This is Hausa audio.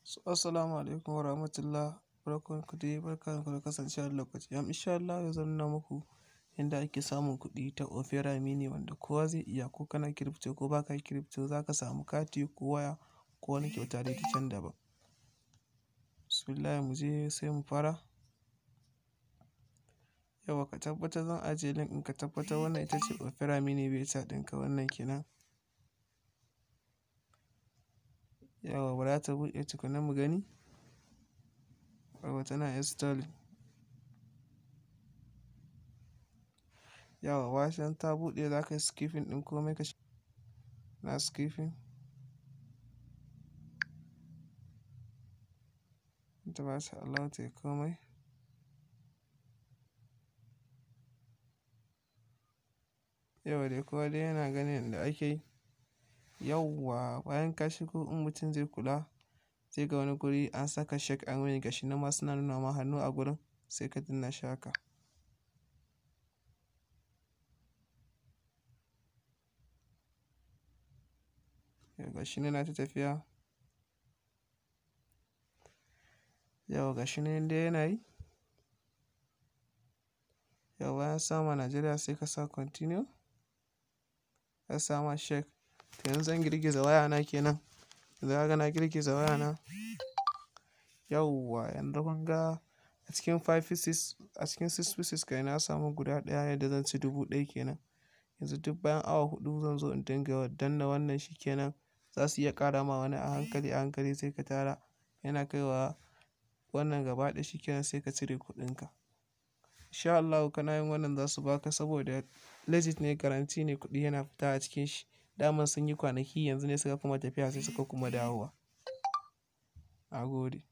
Assalamu alaikum warahmatullah. Barkanku dai, barkanku da kasancewa da lokaci. Insha Allah yau zan nuna muku yadda ake samun kuɗi ta Opera Mini wanda kowa zai iya, ko kana crypto ko baka crypto, za ka samu kati ko waya ko wani kyauta dai ta can daban. Bismillah, mu je sai mu fara. Yauwa, ka tabbatar zan ajiye link ɗin, ka tabbatar wannan ita ce Opera Mini beta ɗinka, wannan kenan. Yauwa, bara ta buɗe tukuna mu gani. Yauwa, tana installing. Yauwa, bayan ta buɗe za ka yi skipping ɗin komai, ka na skipping. Ta ba ta allow ta yi komai. Yauwa dai, kowa dai yana ganin yadda ake yi. Yauwa, bayan ka shigo, in mutum zai kula, zai ga wani guri an saka shake and win, gashi nan ma suna nuna ma hannu a gurin, sai ka danna shi haka. Yau gashi nan yana ta tafiya. Yauwa, gashi nan dai yana yi. Yauwa, bayan sama Najeriya sai ka sa continue. Ka sama shake. To yanzu zan girgiza wayana kenan. Yanzu kaga na girgiza wayana. Yauwa, yanzu kun ga a cikin five pieces, a cikin six pieces kai, na samu guda ɗaya yadda zan ci 1000 kenan. Yanzu duk bayan awa 4 zan zo in dinga danna wannan, shi kenan. Za su iya ƙara ma wani a hankali a hankali, sai ka tara yana kaiwa wannan gaba ɗaya, shi kenan sai ka cire kuɗinka. Insha Allahu kana yin wannan za su baka, saboda legit ne, guarantee ne, kuɗi yana fita a cikin shi. Daman sun yi kwanaki, yanzu ne suka kuma tafiya, sai suka kuma dawowa. Na gode.